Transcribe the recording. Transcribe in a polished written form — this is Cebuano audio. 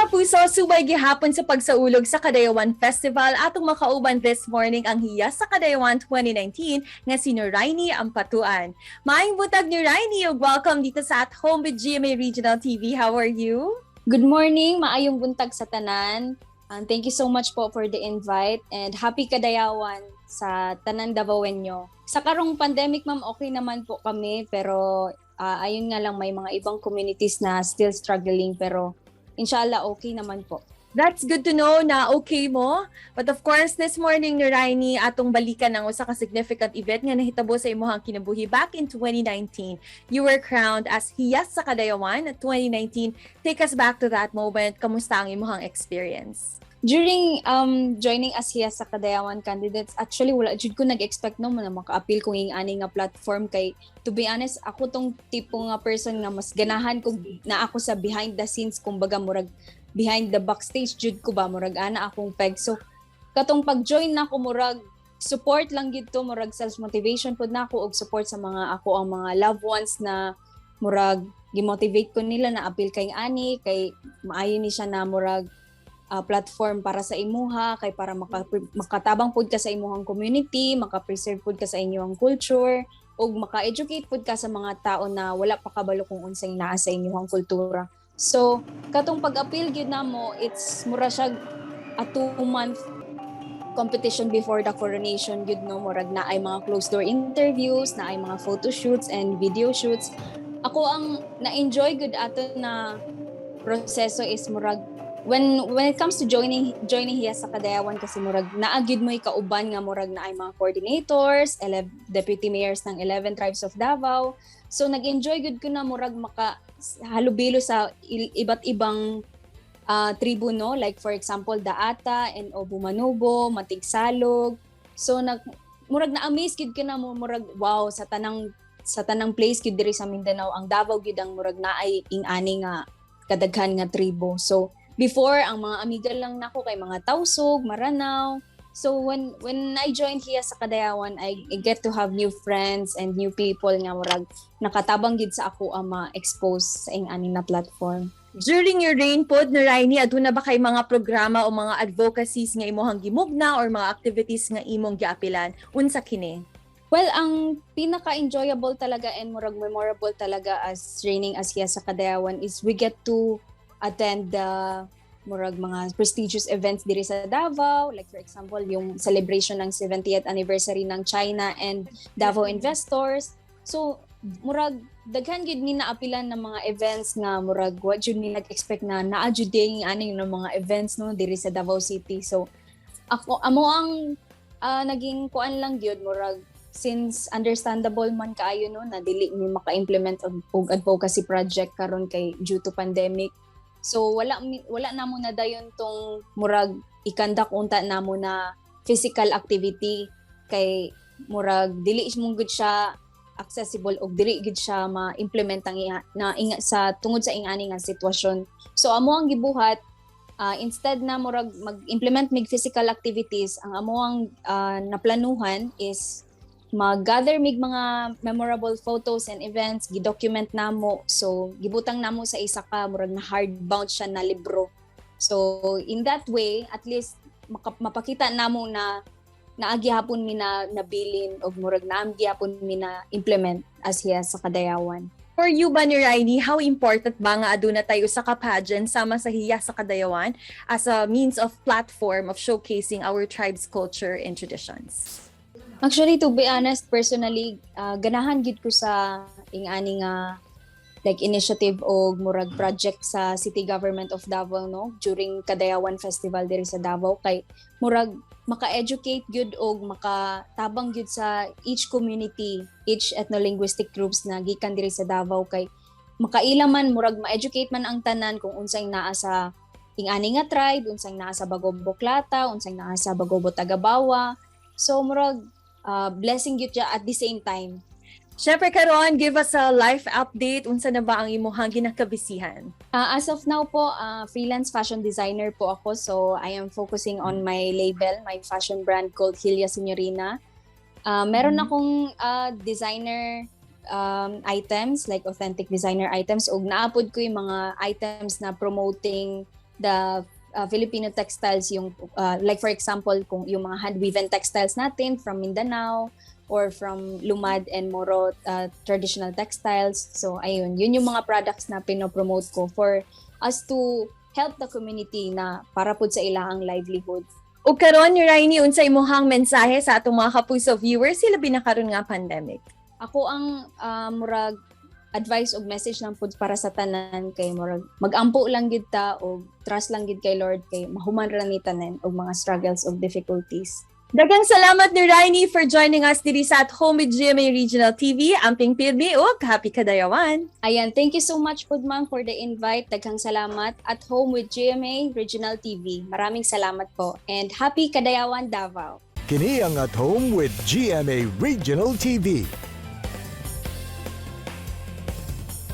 Kapuso, subay gihapon sa pagsaulog sa Kadayawan Festival, atong makauban this morning ang Hiyas sa Kadayawan 2019 nga si Nuraini Ampatuan. Maayong buntag, Nuraini, ug welcome dito sa At Home with GMA Regional TV. How are you? Good morning, maayong buntag sa tanan. Thank you so much po for the invite and happy Kadayawan sa tanang Davaoenyo. Sa karong pandemic, ma'am, okay naman po kami, pero ayun nga lang, may mga ibang communities na still struggling, pero inshallah okay naman po. That's good to know na okay mo. But of course, this morning, Nuraini, atong balikan ang usa ka significant event nga nahitabo sa imuhang kinabuhi back in 2019. You were crowned as Hiyas sa Kadayawan 2019. Take us back to that moment. Kamusta ang imuhang experience? During joining as Hiyas sa Kadayawan candidates, actually wala jud ko nag-expect no na maka-apil kung ing ani nga platform, kay to be honest, ako tong tipo nga person nga mas ganahan kung na ako sa behind the scenes, kumbaga murag behind the backstage jud ko ba, murag ana akong peg. So katong pag-join na ako, murag support lang gid to, murag self motivation pud nako og support sa mga ako ang mga loved ones na murag gimotivate ko nila na apil kay ani, kay maayo ni siya na murag platform para sa imuha, kay para makatabang pud ka sa imuhang community, maka-preserve pud ka sa inyong culture ug maka-educate pud ka sa mga tao na wala pa kabalo kung unsay naa sa inyong kultura. So katong pag-apil gyud namo, it's mura siya a 2-month competition before the coronation gyud no, murag naay mga closed door interviews, naay mga photo shoots and video shoots. Ako ang na-enjoy gud ato na proseso is murag when it comes to joining Hiyas sa Kadayawan, kasi murag naa gyud mo kauban nga murag naay mga coordinators, 11 deputy mayors ng 11 tribes of Davao. So nag-enjoy gud ko na murag maka halubilo sa iba't ibang tribo no, like for example the Ata and Obu Manubo, Matigsalog. So nag murag na-amaze gid ko na mo murag wow, sa tanang place gid diri sa Mindanao, ang Davao gid ang murag naay ing-ani nga kadaghan nga tribo. So before, ang mga amiga lang nako kay mga Tausug, Maranao. So when I joined Hiyas sa Kadayawan, I get to have new friends and new people nga murag nakatabang gid sa ako ang ma-expose sa ing-ani na platform. During your reign pod, Nuraini, aduna ba kay mga programa o mga advocacies nga imuhang gimugna or mga activities nga imong giapilan? Unsa kini? Well, ang pinaka-enjoyable talaga and murag memorable talaga as reigning as Hiyas sa Kadayawan is we get to attend the murag mga prestigious events diri sa Davao, like for example yung celebration ng 70th anniversary ng China and Davao Investors. So murag daghan gyud mi naapilan ng mga events nga murag wa jud mi nag-expect na naa jud diay ani ng mga events no diri sa Davao City. So ako amo ang naging kuan lang gyud, murag since understandable man kaayo no na dili mi maka-implement og advocacy project karon kay due to pandemic. So wala namo na dayon tong murag i-conduct unta namo na physical activity, kay murag dili mo gud siya accessible og dili gid siya ma-implement ang iya, na inga, sa tungod sa ingani nga sitwasyon. So amo ang gibuhat, instead na murag mag-implement mig physical activities, ang amo ang naplanuhan is mag-gather mig mga memorable photos and events, gi-document namo. So gibutang namo sa isa ka murag na hardbound siya na libro. So in that way, at least mapakita namo na naa gihapon mi na nabilin og murag naa gihapon mi na implement as Hiyas sa Kadayawan. For you ba, Nuraini, how important ba nga aduna tayo sa ka-pageant sama sa Hiyas sa Kadayawan as a means of platform of showcasing our tribe's culture and traditions? Actually, to be honest, personally, ganahan gid ko sa ing-ani nga like initiative o murag project sa City Government of Davao no during Kadayawan Festival diri sa Davao, kay murag maka-educate gyud og makatabang gyud sa each community, each ethno-linguistic groups na gikan diri sa Davao, kay makaila man, murag ma-educate man ang tanan kung unsay naa sa ing-ani nga tribe, unsay naa sa Bagobo Klata, unsay naa sa Bagobo Tagabawa. So murag blessing gyud siya at the same time. Syempre karon, give us a life update. Unsa na ba ang imuhang ginakabisihan? As of now po, freelance fashion designer po ako. So I am focusing on my label, my fashion brand called Hilya Signorina. Meron akong designer items, like authentic designer items, ug naa pod ko yung mga items na promoting the Filipino textiles, yung like for example, kung yung mga hand-woven textiles natin from Mindanao or from Lumad and Moro traditional textiles. So ayun, yun yung mga products na pinopromote ko for us to help the community na para pud sa ilahang livelihood. Ug karon, Nuraini, unsa imong mensahe sa atong mga kapuso viewers, labi na karon nga pandemic? Ako ang murag advice og message lang pud para sa tanan kay murag magampo lang gid ta og trust lang gid kay Lord kay mahuman ra ni tanan og mga struggles og difficulties. Daghang salamat, Nuraini, for joining us diri sa At Home with GMA Regional TV. Amping pirmi ug happy Kadayawan. Ayan, thank you so much pud, ma'am, for the invite. Daghang salamat. At Home with GMA Regional TV. Maraming salamat po and happy Kadayawan, Davao. Kini ang At Home with GMA Regional TV.